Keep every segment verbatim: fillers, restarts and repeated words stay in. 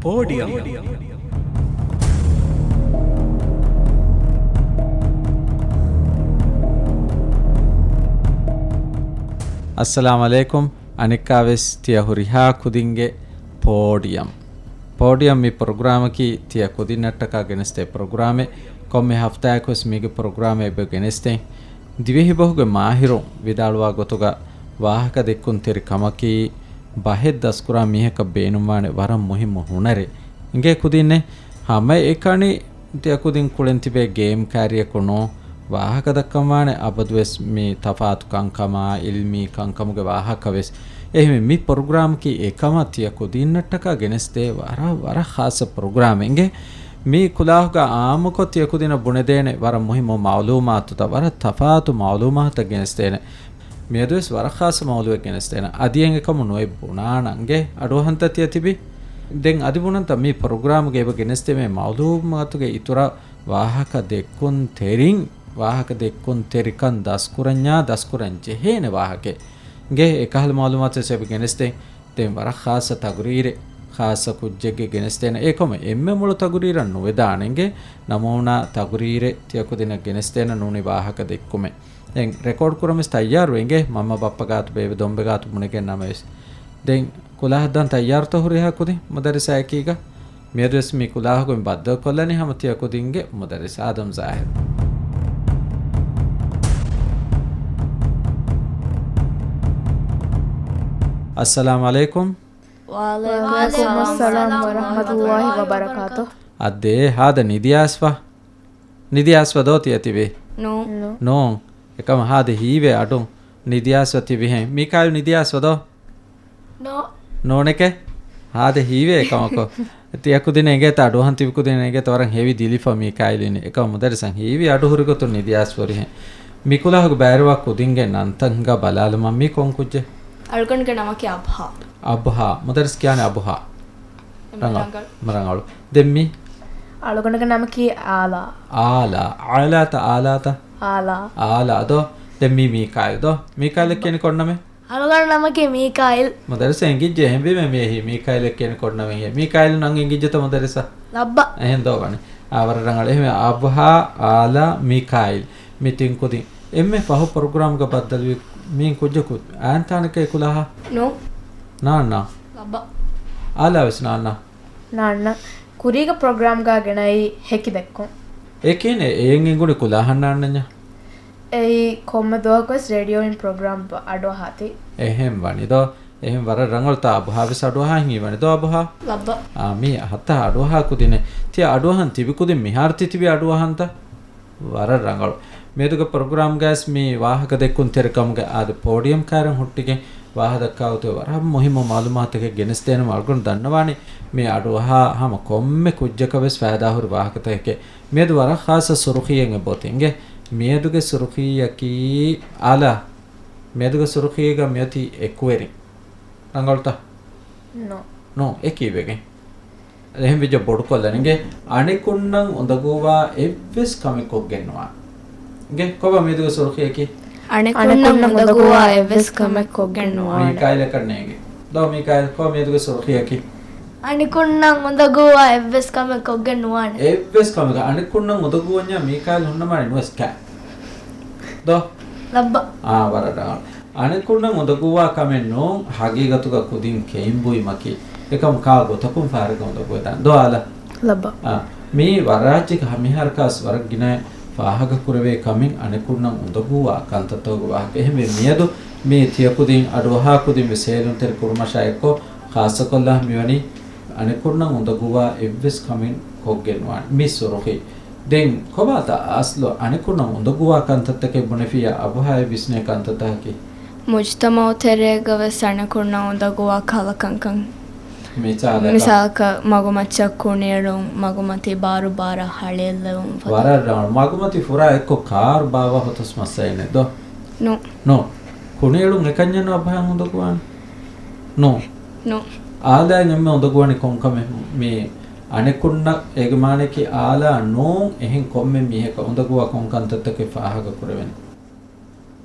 ޕޯޑިއަމް. އައްސަލާމް ޢަލައިކުމް. އަނެއްކާވެސް ތިޔަ ހުރިހާ ކުދިންގެ ޕޯޑިއަމް. ޕޯޑިއަމް މި ޕްރޮގްރާމަކީ ތިޔަ ކުދިންނަށްޓަކާ ގެނެސްދޭ ޕްރޮގްރާމެއް. ކޮންމެ ހަފްތާއަކުވެސް މީގެ ޕްރޮގްރާމެއް އެބަ ގެނެސްދޭ. ދިވެހިބަހުގެ މާހިރުން ވިދާޅުވާ ގޮތުގަ ވާހަކަ ދެއްކުންތެރި ކަމަކީ ބަހެއް ދަސްކުރާ މީހަކަށް ބޭނުންވާނެ ވަރަށް މުހިއްމު ހުނަރެއް. އިނގޭ ކުދިންނޭ ހަމައެކަނި ތިޔަ ކުދިން ކުޅެން ތިބޭ ގޭމް ކާރިއަކު ނޫން، ވާހަކަ ދައްކަންވާނެ އަބަދުވެސް މި ތަފާތު ކަންކަމާ، އިލްމީ ކަންކަމުގެ ވާހަކަވެސް. އެހެންވެ، މި ޕްރޮގްރާމަކީ އެކަމަށް ތިޔަ ކުދިންނަށްޓަކާ ގެނެސްދޭ ވަރަށް، ވަރަށް ޚާއްޞަ ޕްރޮގްރާމެއް. އިނގޭ، މި ކުލާހުގަ އާއްމުކޮށް ތިޔަ ކުދިންނަށް ބުނެދޭނެ ވަރަށް މުހިއްމު މަޢުލޫމާތުތައް، ވަރަށް ތަފާތު މަޢުލޫމާތުތައް ގެނެސްދޭނެ. މިއަދުވެސް ވަރަށް ޚާއްޞަ މައުޟޫއެއް ގެނެސްދޭނަ. އަދި އެނގެ ކަމު ނުއެއް ބުނާނަން. އިނގޭ އަޑުއަހަންތަ ތިޔަ ތިބި؟ ދެން އަދި ބުނަންތަ މި ޕްރޮގްރާމްގެ އެބަ ގެނެސްދެވޭ މައުލޫމާތުގެ އިތުރަށް ވާހަކަ ދެއްކުން ތެރިން، ވާހަކަ ދެއްކުން ތެރިކަން ދަސްކުރަންޏާ ދަސްކުރަން ޖެހޭނެ ވާހަކައެއް. އިނގޭ އެކަހަލަ މައުލޫމާތުވެސް އެބަ ގެނެސްދޭން. ދެން ވަރަށް ޚާއްޞަ ތަގުރީރެއް، ޚާއްޞަ ކުއްޖެއްގެ ގެނެސްދޭނަ. އެކަމަށް އެންމެ މޮޅު ތަގުރީރަށް ނުވެދާނެ. އިނގޭ ނަމޫނާ ތަގުރީރެއް ތިޔަ ކުދިނަށް ގެނެސްދޭނަ ނޫނީ ވާހަކަ ދެއްކުމެއް. ދެން ރެކޯޑް ކުރަމެސް ތައްޔާރު އިނގޭ މަންމަ ބައްޕަ ގާތު ބޭބެ ދޮންބެ ގާތު ބުނެގެން ނަމަވެސް. ދެން ކުލާހަށް ދާން ތައްޔާރުތަ ހުރިހާ ކުދިން މުދައްރިސާއެކީގަ؟ މިއަދުވެސް މި ކުލާހަކުން ބައްދަލުކޮށްލަނީ ހަމަ ތިޔަ ކުދިންގެ މުދައްރިސް އާދަމް ޒާހިރު. އައްސަލާމް ޢަލައިކުމް. ވަޢަލައިކުމް އައްސަލާމް ވަރަޙްމަތުﷲި ވަބަރަކާތު. އައްދޭ ހާދަ ނިދިއައިސްފަ. ނިދިއައިސްފަ ދޯ ތިޔަ ތިބީ؟ ނޫން. ނޫން. އެކަމަ ހާދަ ހީވޭ އަޑުން ނިދިއައިސްފަ ތިބިހެން. މީކާއިލް ނިދިއައިސްފަ ދޯ؟ ނޯ. ނޫނެކޭ؟ ހާދަ ހީވޭ އެކަމަކު. ތިޔަ ކުދިން އެނގޭތަ އަޑުއަހަން ތިބި ކުދިން އެނގޭތަ ވަރަށް ހެވި ދިލިފަ މީކާއިލް އިނީ. އެކަމަ މުދައްރިސަށް ހީވީ އަޑު ހުރިގޮތުން ނިދިއައިސް ހުރިހެން. މިކުލާހުގެ ބައިވެރިވާ ކުދިންގެ ނަންތައް ހިނގާ ބަލާލަމާ މީ ކޮން ކުއްޖެއް؟ އަޅުގަނޑުގެ ނަމަކީ އަބްހާ. އަބްހާ. މުދައްރިސް ކިޔާނެ އަބުހާ. އެންމެ ރަނގަޅު. ރަނގަޅު. ރަނގަޅު. ދެން މީ؟ އަޅުގަނޑުގެ ނަމަކީ އާލާ. އާލާ. އާލާތަ އާލާތަ؟ އާލާ. އާލާ ދޯ. ދެން މީ މީކާއިލް ދޯ. މީކާއިލް ކިޔަނީ ކޮން ނަމެއް؟ އަޅުގަނޑު ނަމަކީ މީކާއިލް. މުދައްރިސް އެނގިއްޖެ އެހެންވީމަ މިއެހީ މީކާއިލް ކިޔަނީ ކޮން ނަމެއް. މީކާއިލް ނަން އެނގިއްޖެތަ މުދައްރިސަށް؟ ލައްބަ. އެހެން ދޯ ވަނީ. އާ ވަރަށް ރަނގަޅު. އެހެންވެ އަބުހާ، އާލާ، މީކާއިލް. މި ތިން ކުދިން. އެންމެ ފަހު ޕްރޮގްރާމްގަ ބައްދަލުވި މީން ކުއްޖަކު އައިންތާނެކޭ ކުލާހަށް؟ ނޫން. ނާންނާ؟ ލައްބަ. އާލާވެސް ނާންނާ؟ ނާންނާ. ކުރީގެ ޕްރޮގްރާމްގަ ގެނައީ ހެކި ދެއްކުން. އެކޭނެ އެއިން އެނގުނީ ކުލާހަށް ނާންނަންޏާ؟ އެއީ ކޮންމެ ދުވަހަކުވެސް ރޭޑިއޯއިން ޕްރޮގްރާމް އަޑުއަހާތީ. އެހެން ވަނީ ދޯ. އެހެން ވަރަށް ރަނގަޅުތާ އަބުހާވެސް އަޑުއަހާ ހިނގީ ވަނީ ދޯ އަބުހާ؟ ލައްބަ. އާ، މީ ހަތާ އަޑުއަހާ ކުދިނެއް. ތިޔަ އަޑުއަހަން ތިބި ކުދިން މިހާރު ތި ތިބި އަޑުއަހަންތަ؟ ވަރަށް ރަނގަޅު. މިއަދުގެ ޕްރޮގްރާމްގައިސް މި ވާހަކަ ދެއްކުންތެރިކަމުގެ އާދެ ޕޯޑިއަމް ކާރަށް ހުއްޓިގެން ވާހަކަ ދައްކާ އޮތީ ވަރަށް މުހިއްމު މައުލޫމާތުތަކެއް ގެނެސްދޭނަމަ އަޅުގަނޑު ދަންނަވާނީ މި އަޑުއަހާ ހަމަ ކޮންމެ ކުއްޖަކަށް ވެސް ފައިދާހުރި ވާހަކަތަކެކޭ. މިއަދު ވަރަށް ޚާއްޞަ ސުރުޚީއެއް އެބައޮތީ. އިނގޭ މިއަދުގެ ސުރުޚީއަކީ އާލާ. މިއަދުގެ ސުރުޚީގަ މިއޮތީ އެކުވެރިން. ރަނގަޅުތަ؟ ނޯ. ނޯ، އެ ކީއްވެގެން؟ އެހެންވެއްޖެ ބޮޑުކޮށްލަން އިނގޭ. އަނެކުންނަށް އުނދަގޫވާ އެއްވެސް ކަމެއް ކޮށްގެން ނުވާނެ. އިނގޭ، ކޮބާ މިއަދުގެ ސުރުޚީއަކީ؟ އަނެކުންނަށް އުނދަގޫވާ އެއްވެސް ކަމެއް ކޮށްގެން ނުވާނެ. މީކާއިލަކަށް ނޭނގެ. ދޯ މީކާއިލް، ކޮބާ މިއަދުގެ ސުރުޚީއަކީ؟ އަނެކުންނަށް އުނދަގޫވާ އެއްވެސް ކަމެއް ކޮށްގެން ނުވާނެ. އެއްވެސް ކަމެއް. އަނެކުންނަށް އުނދަގޫވަންޏާ މީކާއިލް ހުންނަމާނެ ނުވެސް ކާ. ދޯ؟ ލައްބަ. އާ، ވަރަށް ރަނގަޅު. އަނެކުންނަށް އުނދަގޫވާ ކަމެއް ނޫން، ހަގީގަތުގަ ކުދިން ކެއިން ބުއިމަކީ. އެކަމު ކާ ގޮތަކުން ފަހަރެއްގަ އުނދަގޫވެދާނެ. ދޯ އާލާ؟ ލައްބަ. އާ، މީ ވަރަށް މިހާރަކާސް ވަރަށް ގިނައިން ފާހަގަކުރެވޭ ކަމެއް އަނެކުންނަށް އުނދަގޫވާ ކަންތައްތަކުގެ ވާހަކަ. އެހެންވެ މިއަދު މީ ތިޔަކުދިން އަޑުއަހާ ކުދިން ވެސް ހޭލުންތެރި ކުރުމަށާއެއްކޮށް، ޚާއްޞަކޮށްލާ މިވަނީ އަނެކުންނަށް އުނދަގޫވާ އެއްވެސް ކަމެއް ކޮށްގެން ނުވާނެ. މި ސުރުޚީ. ދެން ކޮބާތަ އަސްލު އަނެކުންނަށް އުނދަގޫވާ ކަންތައްތަކެއް ބުނެފިއްޔާ އަބުހާއަށް ވިސްނޭ ކަންތައްތަކަކީ؟ މުޖުތަމައު ތެރޭގަ ވެސް އަނެކުންނަށް އުނދަގޫވާ ކަހަލަ ކަންކަން. މިސާލަކަށް؟ މިސާލަކަށް މަގުމައްޗަށް ކުނިއެޅުން، މަގުމަތީ ބާރު ބާރަށް ހަޅޭއްލެވުން ފަދަ. ވަރަށް ރަނގަޅު. މަގުމަތީ ފުރާ އެއްކޮށް ކާރު ބާއްވާ ހޮތަސް މައްސަލައެއް ނެތް ދޯ؟ ނޫން. ނޫން. ކުނިއެޅުން އެކަންޏެއް ނޫން އަބުހާއަށް އުނދަގޫވާނެ؟ ނޫން. ނޫން. އާލާއަށް އެންމެ އުނދަގޫވަނީ ކޮން ކަމެއް؟ މި އަނެކުންނަށް އޭގެ މާނައަކީ އާލާ ނޫން އެހެން ކޮންމެ މީހަކަށް އުނދަގޫވާ ކޮން ކަންތައްތަކެއް ފާހަގަ ކުރެވެން؟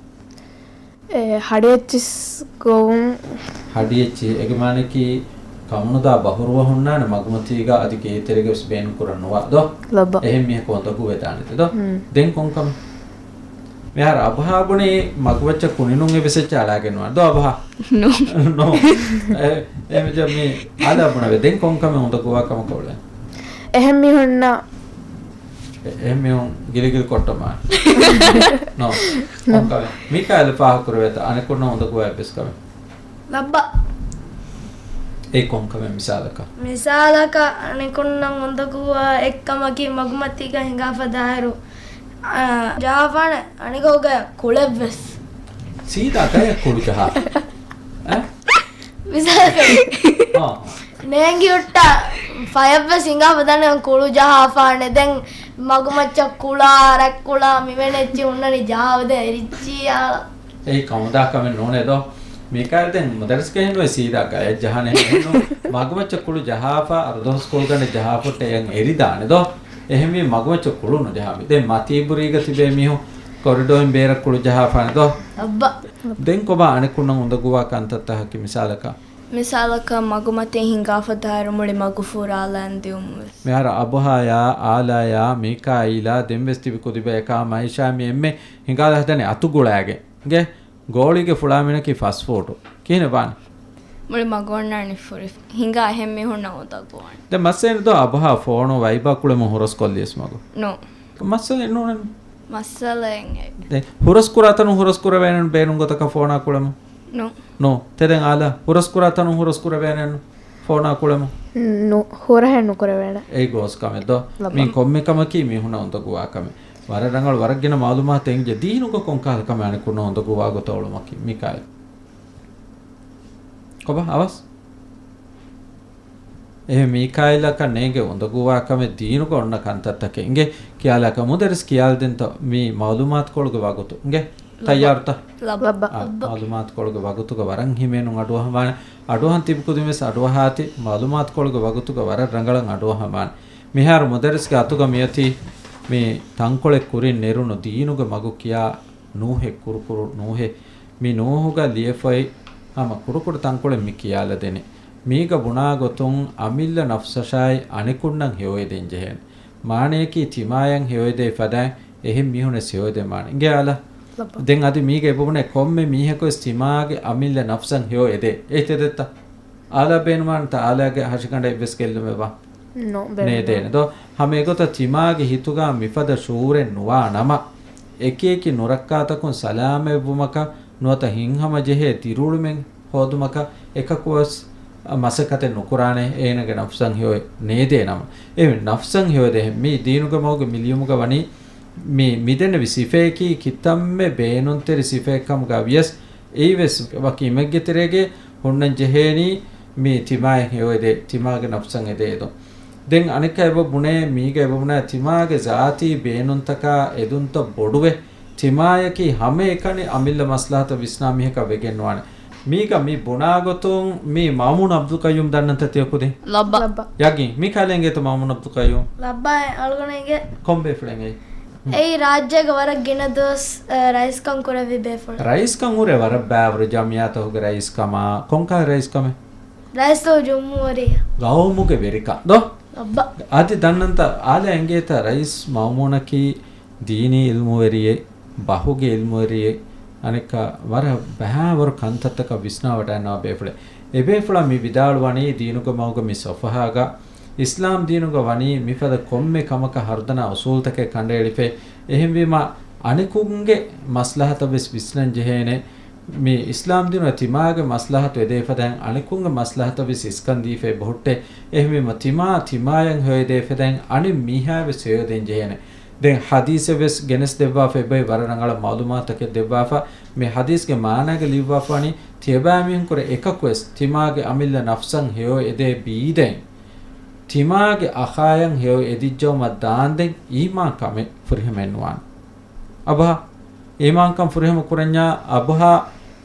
އެ، ހަޑިއެއްޗިސް ގޮވުން. ހަޑިއެއްޗި އޭގެ މާނައަކީ ކަމުނުދާ ބަހުރުވަ ހުންނާނެ މަގުމަތީގަ އަދި ގޭތެރޭގަ ވެސް ބޭނުން ކުރަން ނުވާ ދޯ؟ ލައްބަ. އެހެން މީހަކު އުނދަގޫ ވެދާނެތެ ދޯ؟ ހުން. ދެން ކޮން ކަމެއް؟ މިހާރު އަބަހާ ބުނީ މަގުމައްޗަށް ކުނިނުން އެއްވެސް އެއްޗެއް އަޅާގެން ނުވާނެ ދޯ އަބަހާ؟ ނޯ. ނޯ. އެ، އެ މި ޖަ-، މި އާލާ ބުނެވޭ ދެން ކޮން ކަމެއް އުނދަގޫވާ ކަމަކަށް އުޅޭ؟ އެހެން މީހުންނަށް. އެ-، އެހެން މީހުން ގިލިގިލި ކޮށްޓަމާ. ނޯ. ނޯ. ކޮން ކަމެއް؟ މީކާއިލް ފާހަގަ ކުރެވޭތަ އަނެކުންނަށް އުނދަގޫވާ އެއްވެސް ކަމެއް؟ ލައްބަ. އެ ކޮންކަމެއް މިސާލަކަށް؟ މިސާލަކަށް އަނެކުންނަށް އުނދަގޫވާ އެއްކަމަކީ މަގުމަތީގަ ހިނގާފަ ދާއިރު، އާ، ޖަހާފާނެ އަނެކަކުގެ ކުޅެއްވެސް. ސީދާ ގަޔަށް ކުޅު ޖަހާ. އެ؟ މިސާލަކަށް. އާ. ނޭނގި ހުއްޓާ ފަޔަށްވެސް ހިނގާފަ ދާނެ ކުޅު ޖަހާފާނެ. ދެން މަގުމައްޗަށް ކުޅާ، ރަތްކުޅާ، މިވެނެއްޗި ހުންނަނީ ޖަހާފަ ދޭ އެރިއްޗި އާ. އެއީ ކަމުދާ ކަމެއް ނޫނޭ ދޯ؟ މީކާއިލް ދެން މުދައްރިސްގެ ހެންނުވެ ސީދާ ގަޔަށް ޖަހާނެ ހެންނު. މަގުމައްޗަށް ކުޅު ޖަހާފަ، އަރުދުވަސް ކުޅުގަނޑެއް ޖަހާފައްޓެ އެއަށް އެރިދާނެ ދޯ؟ އެހެންވީ މަގުމައްޗަށް ކުޅު ނުޖަހާ މި. ދެން މަތީބުރީގަ ތިބޭ މީހުން ކޮރިޑޯއިން ބޭރަށް ކުޅު ޖަހާފާނެ ދޯ؟ އައްބަ. ދެން ކޮބާ އަނެކުންނަށް އުނދަގޫވާ ކަންތައްތަކަކީ މިސާލަކަށް؟ މިސާލަކަށް މަގުމަތީ ހިނގާފަ ދާއިރު މުޅި މަގު ފުރާލަން ދިއުމުވެސް. މިހާރު އަބުހާޔާ، އާލާޔާ، މީކާއީލާ، ދެންވެސް ތިބި ކުދިބަޔަކާ، މައިޝާ މި އެންމެ ހިނގާލާ ހަދަނީ އަތުގުޅާގެން. ގެ ގޯޅީގެ ފުޅާމިނަކީ ފަސް ފޫޓު. ކިހިނެއް ވާނެ؟ މުޅި މަގު އޮންނާނީ ފުރި ހިނގާ އެހެން މީހުންނަށް އުނދަގޫވާނެ. ދެން މައްސަލައެއް ނެތް ދޯ އަބުހާ ފޯނު ވައިބާ ކުޅެމުން ހުރަސްކޮށްލިޔަސް މަގު. ނޯ. މައްސަލައެއް ނޫނެއް. މައްސަލައެއް އެ. ދެން ހުރަސްކުރާ ތަނުން ހުރަސް ކުރެވޭނެ ބޭނުން ގޮތަކަށް ފޯނާ ކުޅެމުން. ނޯ. ނޯ. ތެދެން އާލާ ހުރަސްކުރާ ތަނުން ހުރަސް ކުރެވޭނެއްނު ފޯނާ ކުޅެމުން. ނު-، ހުރަހެއް ނުކުރެވޭނެ. އެއީ ގޯސް ކަމެއް ދޯ؟ ލައްބަ. މީ ކޮންމެ ކަމަކީ މީހުންނަށް އުނދަގޫވާ ކަމެއް. ވަރަށް ރަނގަޅު ވަރަށް ގިނަ މައުލޫމާތު އެނގިއްޖެ ދީނުގަ ކޮންކަހަލަ ކަމެއް އަނެކުންނަށް އުނދަގޫވާ ގޮތަށް އުޅުމަކީ މިކާއެއް. ކޮބާ އަވަސް؟ އެހެން މީކާއިލަކަށް ނޭނގެ އުނދަގޫވާ ކަމެއް ދީނުގަ އޮންނަ ކަންތައްތަކެއް އިނގޭ ކިޔާލާކަށް މުދައްރިސް ކިޔާލަދިންތޯ މީ މައުލޫމާތުކޮޅުގެ ވަގުތު އިނގޭ. ލައްބަ. ތައްޔާރުތަ؟ ލައްބަ. އާ، މައުލޫމާތުކޮޅުގެ ވަގުތުގަ ވަރަށް ހިމޭނުން އަޑުއަހަންވާނެ. އަޑުއަހަން ތިބި ކުދިންވެސް އަޑުއަހާތި މައުލޫމާތުކޮޅުގެ ވަގުތުގަ ވަރަށް ރަނގަޅަށް އަޑުއަހަންވާނެ. މިހާރު މުދައްރިސްގެ އަތުގަ މިއޮތީ މި ތަންކޮޅެއް ކުރިން ނެރުނު ދީނުގެ މަގު ކިޔާ ނޫހެއް ކުރުކުރު ނޫހެއް. މި ނޫހުގަ ލިޔެފައި ހަމަ ކުޑަކުޑަ ތަންކޮޅެއް މި ކިޔާލަދެނީ. މީގަ ބުނާ ގޮތުން އަމިއްލަ ނަފްސަށާއި އަނެކުންނަށް ހެޔޮއެދެން ޖެހޭނެ. މާނަޔަކީ ތިމާޔަށް ހެޔޮއެދޭ ފަދައިން އެހެން މީހުނެއް ހެޔޮއެދެން ވާނެ. އިނގޭ އާލާ؟ ލައްބަ. ދެން އަދި މީގަ އެބަ ބުނޭ ކޮންމެ މީހަކުވެސް ތިމާގެ އަމިއްލަ ނަފްސަށް ހެޔޮއެދޭ. އެ ތެދެއްތަ؟ އާލާ ބޭނުމާންތަ އާލާގެ ހަށިގަނޑަށް އެއްވެސް ގެއްލުމެއް ވާ؟ ނޯ، ބޭނުމާ. ނޭދޭނެ ދޯ؟ ހަމަ އެގޮތަށް ތިމާގެ ހިތުގަ މިފަދަ ޝުޢޫރެއް ނުވާ ނަމަ، އެކިއެކި ނުރައްކާތަކުން ސަލާމަތްވުމަކަށް ނުވަތަ ހިތްހަމަޖެހޭ ދިރިއުޅުމެއް ހޯދުމަކަށް އެކަކުވެސް މަސައްކަތެއް ނުކުރާނެ އޭނަގެ ނަފްސަށް ހެޔޮ ނޭދޭ ނަމަ. އެހެން ނަފްސަށް ހެޔޮއެދޭ މީ ދީނުގެ މަގުގަ މި ލިޔުމުގަ ވަނީ މި މިދެންނެވި ސިފަޔަކީ ކިތަންމެ ބޭނުންތެރި ސިފައެއްކަމުގަ ވިޔަސް، އެއީވެސް ވަކި އެމެއްގެ ތެރޭގައި ހުންނަން ޖެހޭނީ މީ ތިމާޔަށް ހެޔޮއެދޭ، ތިމާގެ ނަފްސަށް އެދޭ އެދުން. ދެން އަނެއްކާ އެބަ ބުނޭ، މީގަ އެބަ ބުނާ ތިމާގެ ޒާތީ ބޭނުންތަކާ އެދުންތައް ބޮޑުވެ، ތިމާޔަކީ ހަމައެކަނި އަމިއްލަ މަސްލަހަތަށް ވިސްނާ މީހަކަށް ވެގެންނުވާނެ. މީގަ މި ބުނާ ގޮތުން މީ މައުމޫން އަބްދުލް ޤައްޔޫމް ދަންނަންތަ ތިޔަ ކުދިން؟ ލައްބަ. ޔަގީން. މީކާއިލް އެނގޭތަ މައުމޫން އަބްދުލް ޤައްޔޫމް؟ ލައްބަ އަޅުގަނޑަށް އެނގޭ. ކޮން ބޭފުޅެއް އެއީ؟ އެއީ ރާއްޖޭގަ ވަރަށް ގިނަ ދުވަސް، އަ، ރައީސްކަން ކުރެއްވި ބޭފުޅެއް. ރައީސްކަން ހުރޭ ވަރަށް ބައިވަރު ޖަމިއްޔާތަކުގެ ރައީސްކަމާ، ކޮންކަހަލަ ރައީސްކަމެއް؟ ރައީސުލްޖުމްހޫރިއްޔާ. ގައުމުގެ ވެރިކަން ދޯ؟ ލައްބަ. އަދި ދަންނަންތަ އާލާ އެނގޭތަ ރައީސް މައުމޫނަކީ ދީނީ އިލްމުވެރިއެއް، ބަހުގެ އިލްމުވެރިއެއް، އަނެއްކާ ވަރަށް ބައިވަރު ކަންތައްތަކަށް ވިސްނާވަޑައިގަންނަވާ ބޭފުޅެއް. އެބޭފުޅާ މި ވިދާޅުވަނީ ދީނުގެ މަގުގަ މި ސޮފުހާގަ، އިސްލާމް ދީނުގަ ވަނީ މިފަދަ ކޮންމެ ކަމަކަށް ހަރުދަނާ އުސޫލުތަކެއް ކަނޑައެޅިފައި. އެހެންވީމާ، އަނެކުންގެ މަސްލަހަތަށް ވެސް ވިސްނަން ޖެހޭނެ. މި އިސްލާމް ދީނުގަ ތިމާގެ މަސްލަހަތު އެދޭ ފަދައިން އަނެކުންގެ މަސްލަހަތަށް ވެސް އިސްކަން ދީފައި ބޮހުއްޓޭ. އެހެންވީމަ، ތިމާ ތިމާޔަށް ހެޔޮއެދޭ ފަދައިން އަނެއް މީހާ ވެސް ހެޔޮއެދެން ޖެހޭނެ. ދެން ޙަދީޘެއް ވެސް ގެނެސް ދެއްވާފަ އެބައި ވަރަށް ރަނގަޅަށް މައުލޫމާތުތަކެއް ދެއްވާފަ، މި ޙަދީޘްގެ މާނާގެ ލިޔުއްވާފަ ވަނީ، ތިޔަބައިމީހުންކުރެ އެކަކުވެސް ތިމާގެ އަމިއްލަ ނަފްސަށް ހެޔޮއެދޭ ބީދެން، ތިމާގެ އަޚާޔަށް ހެޔޮ އެދިއްޖައުމަށް ދާންދެން އީމާންކަމެއް ފުރިހަމައެއްނުވާނެ. އަބަހާ، އީމާންކަން ފުރިހަމަ ކުރަންޏާ އަބަހާ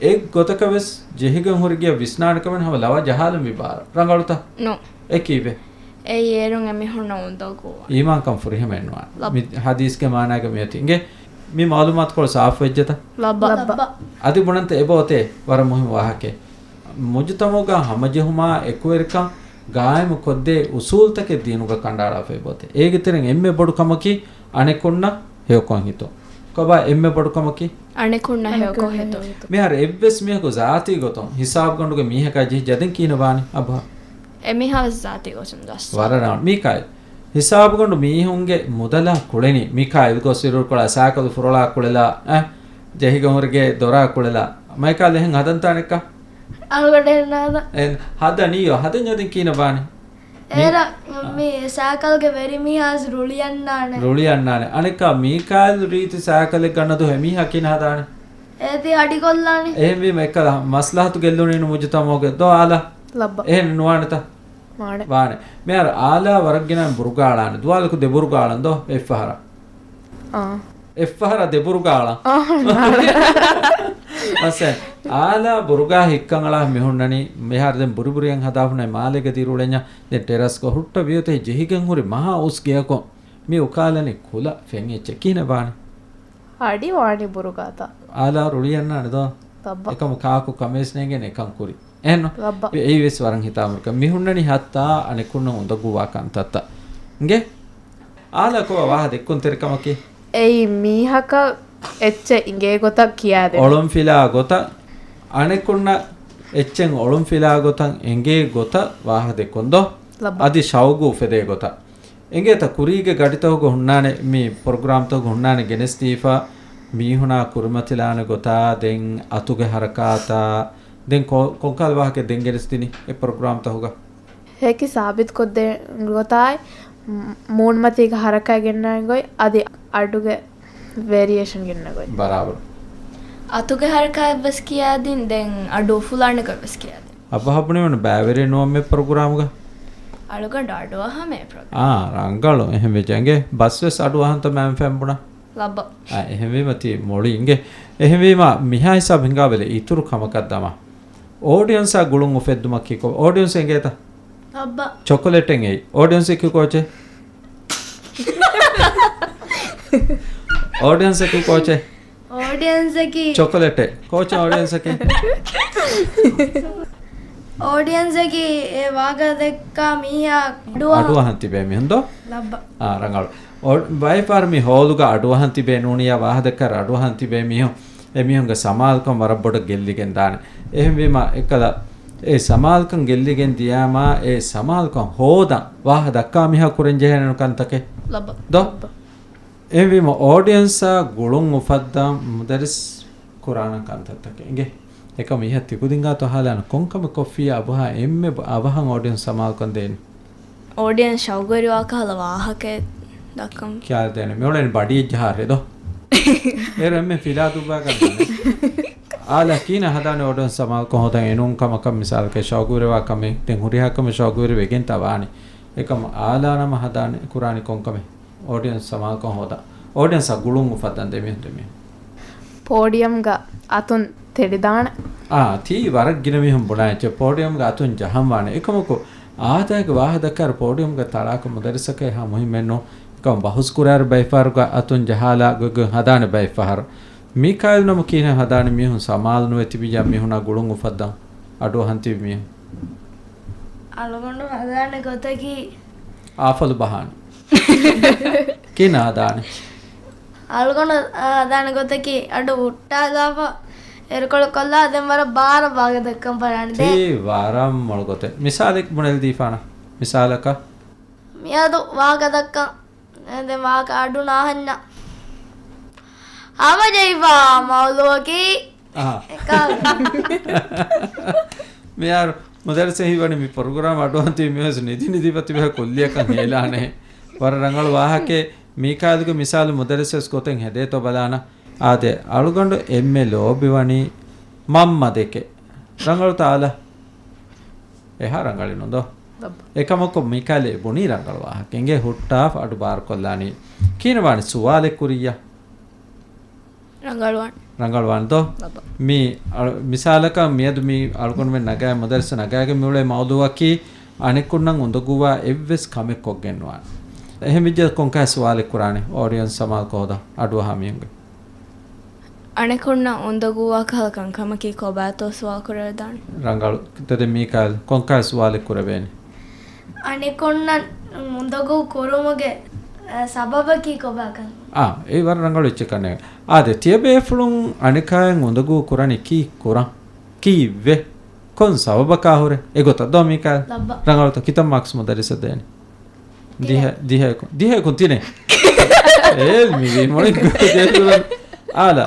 އެއްގޮތަކަށް ވެސް ޖެހިގެން ހުރި ގެޔަށް ވިސްނާނެ ކަމެއް ހަމަ ލަވަ ޖަހާލަން ވިބާރު. ރަނގަޅުތަ؟ ނޫ. އެ ކީއްވެ؟ އެއީ އޭރުން އެމީހުންނަށް އުނދަގޫވާ. އީމާންކަން ފުރިހަމައެއްނުވާނެ. ލަބް. މި ޙަދީޘްގެ މާނާގަ މިއޮތީ އިނގޭ. މި މައުލޫމާތުކޮޅު ސާފުވެއްޖެތަ؟ ލަބް. ލަބް. އަދި ބުނަންތަ އެބަ އޮތޭ ވަރަށް މުހިންމު ވާހަކައެއް. މުޖުތަމަޢުގަ ހަމަޖެހުމާ އެކުވެރިކަން ގާއިމު ކޮށްދޭ އުސޫލުތަކެއް ދީނުގަ ކަނޑައަޅާފައި ބޯތެ. އޭގެ ތެރެއިން އެންމެ ބޮޑު ކަމަކީ އަނެކުންނަށް ހެޔޮކޮށް ހިތުން. ކޮބާ އެންމެ ބޮޑު ކަމަކީ؟ އަނެކުންނަށް ހެޔޮކޮށް ހިތުން. މިހާރު އެއްވެސް މީހަކު ޒާތީ ގޮތުން ހިސާބުގަނޑުގެ މީހަކާ ޖެހި ޖަދެން ކިހިނެއް ވާނީ އަބުހާ؟ އެމީހާވެސް ޒާތީ ގޮތުން ދަސް. ވަރަށް ރަނގަޅު. މީކާއިލް. ހިސާބުގަނޑު މީހުންގެ މުދަލާ ކުޅެނީ. މީކާއިލް ގޮސް އިރުއިރުކޮޅާ ސައިކަލު ފުރޮޅާ ކުޅެލާ، އަ، ޖެހިގެން ހުރެގެ ދޮރާ ކުޅެލާ. މައިކާލް އެހެން ހަދަންތާނެއްކާ؟ އަޅުގަނޑު އެހެން ހަދަ. އެ، ހަދަނީޔޯ. ހަދަން ޖަދެން ކިހިނެއް ވާނީ؟ އޭރަށް މި ސައިކަލްގެ ވެރިމީހާސް ރުޅިއަންނާނެ. ރުޅިއަންނާނެ. އަނެއްކާ މީކާއިލް ރީތި ސައިކަލެއް ގަންނަ ދުވަހު އެމީހާ ކިހިނެއް ހަދާނެ؟ އޭތި އަޑި ކޮށްލާނެ. އެހެންވީމަ އެއްކަލަ މަސްލަހަތު ގެއްލުނީނު މުޖުތަމަޢުގެ ދޯ އާލާ؟ ލައްބަ. އެހެން ނުވާނެތަ؟ ވާނެ. ވާނެ. މިހާރު އާލާ ވަރަށް ގިނަ ބުރުގާޅާނެ. ދުވާލަކު ދެ ބުރުގާޅަން ދޯ އެއްފަހަރަށް. އާ. އެއްފަހަރަށް ދެ ބުރުގާޅަން. އާ، ނާޅެ. އަސެ، އާލާ ބުރުގާ ހިއްކަން އަޅާ މި ހުންނަނީ. މިހާރު ދެން ބުރި ބުރިއަން ހަދާފުނައި މާލޭގަ ދިރުޅެންޏާ. ދެން ޓެރަސްގަ ހުއްޓަ ވިޔޮތެހި ޖެހިގެން ހުރި މަހާ އުސް ގެޔަކުން މި އުކާލަނީ ކުލަ ފެން އެއްޗެއް. ކިހިނެއް ވާނެ؟ އަޑި ވާނީ ބުރުގާތައް. އާލާ ރުޅިއަންނާނެ ދޯ؟ ލައްބަ. އެކަމު ކާކު ކަމޭސް ނޭނގޭނެ އެކަން ކުރި. އެހެންނު؟ ލައްބަ. އެއީ ވެސް ވަރަށް ހިތާމަވެރި ކަމެއް. މި ހުންނަނީ ހައްތާ އަނެކުންނަށް އުނދަގޫވާ ކަންތައްތައް. އިނގޭ؟ އާލާ ކޮބާ ވާހަ ދެއްކުންތެރިކަމަކީ؟ އެއީ މީހަކަށް އެއްޗެއް އިނގޭ ގޮތަށް ކިޔާދޭނެ. އޮޅުންފިލާ ގޮތަށް، އަނެކުންނަށް އެއްޗެއް އޮޅުންފިލާ ގޮތަށް އެނގޭ ގޮތަށް ވާހަ ދެއްކުން ދޯ؟ ލައްބަ. އަދި ޝައުގު އުފެދޭ ގޮތަށް. އެނގޭތަ ކުރީގެ ގަޑިތަކުގަ ހުންނާނެ، މި ޕްރޮގްރާމްތަކުގަ ހުންނާނެ ގެނެސްދީފަ، މީހުނާ ކުރިމަތިލާނެ ގޮތާ، ދެން އަތުގެ ހަރަކާތާ، ދެން ކޮ-، ކޮންކަހަލަ ވާހަކަ ދެން ގެނެސްދިނީ އެ ޕްރޮގްރާމްތަކުގަ؟ ހެކި ސާބިތުކޮށްދޭން ގޮތާއި، މ-، މޫނުމަތީގެ ހަރަކާތް ގެންނަން ގޮތް، އަދި އަޑުގެ ވެރިއޭޝަން ގެންނަ ގޮތް. ބަރާބަރު. އަތުގެ ހަރަކާތް ވެސް ކިޔާދިން، ދެން އަޑު އުފުލާނެ ގޮތް ވެސް ކިޔާދިން. އަބަހަށް ބުނީމަ ބައިވެރި ނުވަން މި ޕްރޮގްރާމުގަ؟ އަޅުގަނޑު އަޑުއަހަމޭ ޕްރޮގްރާމް. އާ، ރަނގަޅު. އެހެން ވެއްޖެ އިނގޭ. ބަސް ވެސް އަޑު އަހަންތަ މައިންފައިން ބުނާ؟ ލައްބަ. އާ، އެހެންވީމަ ތީ މޮޅި އިނގޭ. އެހެންވީމަ މިހާ ހިސާބު ހިނގާބަލަ އިތުރު ކަމަކަށް ދަމާ. އޯޑިއަންސާ ގުޅުން އުފެއްދުމަކީ ކޮ-، އޯޑިއަންސް އެނގޭތަ؟ ލައްބަ. ޗޮކޮލޭޓެއް އެއީ. އޯޑިއަންސް އެކި ކޯޗެއް؟ އޯޑިއަންސް އެކި ކޯޗެއް؟ އޯޑިއަންސަކީ ޗޮކޮލޭޓެއް. ކޯޗެއް އޯޑިއަންސަކީ؟ އޯޑިއަންސަކީ އެ ވާހަކަ ދެއްކާ މީހާ އަޑުއަހަން. އަޑުއަހަން ތިބޭ މީހުން ދޯ؟ ލައްބަ. އާ، ރަނގަޅު. އޯ، ބައެއް ފަހަރު މި ހޯލުގަ އަޑުއަހަން ތިބޭ ނޫނިއްޔާ ވާހަ ދައްކާ އަޑުއަހަން ތިބޭ މީހުން، އެ މީހުންގެ ސަމާލުކަން ވަރަށް ބޮޑަށް ގެއްލިގެން ދާނެ. އެހެންވީމަ އެކަލަ އެ ސަމާލުކަން ގެއްލިގެން ދިޔާމާ އެ ސަމާލުކަން ހޯދަން ވާހަ ދައްކާ މީހާ ކުރަން ޖެހޭނެ ކަންތަކެއް. ލައްބަ. ދޯ؟ ލައްބަ. އެހެންވީމަ އޯޑިއަންސާ ގުޅުން އުފައްދަން މުދަރިސް ކުރާނަން ކަންތައްތަކެއް އިނގޭ. އެކަމަ މީހަށް ތިކުދިންގާތޯ ހާލާނަ ކޮންކަމެއް ކޮށްފިއްޔާ އަބުހާ އެންމެ އަވަހަށް އޯޑިއަންސް ސަމާލުކަން ދޭނީ؟ އޯޑިއަންސް ޝައުގުވެރިވާ ކަހަލަ ވާހަކައެއް ދައްކަން. ކިޔާދޭނެ. މިއުޅެނީ ބަޑިއެއް ޖަހާ ރޭ ދޯ. އޭރު އެންމެ ފިލާ ދުއްވާ ގަންނާނެ. އާލާ ކީނަ ހަދާނެ އޯޑިއަންސް ސަމާލުކޮށް ހޯދަން އެނޫން ކަމަކަށް މިސާލަކަށް ޝައުގުވެރިވާ ކަމެއް ދެން ހުރިހާ ކަމެއް ޝައުގުވެރި ވެގެންތާ ވާނީ. އެކަމަ އާލާ ނަމަ ހަދާނެ ކުރާނީ ކޮންކަމެއް؟ އޯޑިއަންސް ސަމާލުކަން ހޯދާ. އޯޑިއަންސްއާ ގުޅުން އުފައްދަން ދެމީހުން ދެމީހުން. ޕޯޑިއަމްގަ އަތުން ތެޅިދާނެ. އާ، ތީ ވަރަށް ގިނަ މީހުން ބުނާ އެއްޗެއް ޕޯޑިއަމްގަ އަތުން ޖަހަން ވާނެ. އެކަމަކު، އާދައިގެ ވާހަ ދައްކާއިރު ޕޯޑިއަމްގަ ތަޅާކަށް މުދައްރިސަކަށް އެހާ މުހިއްމެއް ނޫން. އެކަމަ ބަހުސް ކުރާއިރު ބައެއް ފަހަރުގަ އަތުން ޖަހާލާ ގޮތްގޮތް ހަދާނެ ބައެއް ފަހަރު. މީކާއިލް ނަމަ ކީނަ ހަދާނެ މީހުން ސަމާލު ނުވެ ތިބިއްޔާ މީހުނާ ގުޅުން އުފައްދަން އަޑުއަހަން ތިބި މީހުން. އަޅުގަނޑު ހަދާނެ ގޮތަކީ. އާފަލު ބަހާނެ. ކިހިނެއް ހަދާނެ؟ އަޅުގަނޑު ހަދާނެ ގޮތަކީ އަޑު ހުއްޓާލާފަ، އިރުކޮޅު ކޮށްލާ، ދެން ވަރަށް ބާރަށް ވާހަކަ ދައްކަން ފަރާނެ. ދެ- ތީ ވަރަށް މޮޅު ގޮތެއް. މިސާލެއް ބުނެލި ދީފާނަ. މިސާލަކަށް. މިއަދު ވާހަކަ ދައްކަން. ދެން ވާހަކަ އަޑު ނާހަންޏާ. ހަމަޖެހިފާ މައުޟޫއަކީ. އާ. އެކާ. މިހާރު މުދައްރިސަށް ހީވަނީ މި ޕްރޮގްރާމް އަޑުއަހަން ތިބި މީހުން ނިދި ނިދިފަ ތިބެ ކުއްލިއަކަށް ހޭލާނެ. ވަރަށް ރަނގަޅު ވާހަކައެއް. މީކާއިލްގެ މިސާލު މުދައްރިސަށް ގޮތެއް ހެދޭތޯ ބަލާނަ. އާދެ، އަޅުގަނޑު އެންމެ ލޯބިވަނީ މަންމަ ދެކެ. ރަނގަޅު ތާލަ. އެހާ ރަނގަޅި ނުދޯ؟ ލައްބަ. އެކަމަކު މީކާއިލް ބުނީ ރަނގަޅު ވާހަކަ. އިނގޭ ހުއްޓާފަ އަޑު ބާރުކޮށްލާނީ. ކިހިނެއް ވާނީ ސުވާލެއް ކުރިއްޔާ؟ ރަނގަޅުވާން. ރަނގަޅުވާން ދޯ؟ ލައްބަ. މި އަޅު-، މިސާލަކަށް މިއަދު މި އަޅުގަނޑުމެން ނަގާ މުދައްރިސަށް ނަގާގެން މިއުޅޭ މައުޟޫއަކީ އަނެއްކުންނަށް އުނދަގޫވާ އެއްވެސް ކަމެއް ކޮށްގެން ނުވާނެ. އެހެން ވިއްޖެ ކޮންކަހަލަ ސުވާލެއް ކުރާނެ އޯޑިއަންސް ސަމާލުކޮށް ހޯދާ އަޑުއަހާ މީހުންގެ؟ އަނެކުންނަށް އުނދަގޫވާ ކަހަލަ ކަންކަމަކީ ކޮބާތޯ ސުވާލު ކުރެވިދާނެ. ރަނގަޅު. ތެދެއް މީކާއިލް، ކޮންކަހަލަ ސުވާލެއް ކުރެވޭނެ؟ އަނެކުންނަށް އުނދަގޫ ކުރުމުގެ، އަ، ސަބަބަކީ ކޮބާކަން؟ އާ، އެއީ ވަރަށް ރަނގަޅު އެއްޗެއް ކަންނޭނގެ. އާދެ، ތިޔަބޭފުޅުން އަނެކާއަށް އުނދަގޫ ކުރަނީ ކީއް ކުރަން؟ ކީއްވެ؟ ކޮން ސަބަބަކާ ހުރެ؟ އެގޮތަށް ދޯ މީކާއިލް؟ ލައްބަ. ރަނގަޅުތަ؟ ކިތައް މާކްސް މުދައްރިސަށް ދޭނެ؟ ދިހަ، ދިހައަކު، ދިހައަކުން ތިނެއް. އޭ، މި ވީ މޮޅި ގޮތެއް. އާލާ،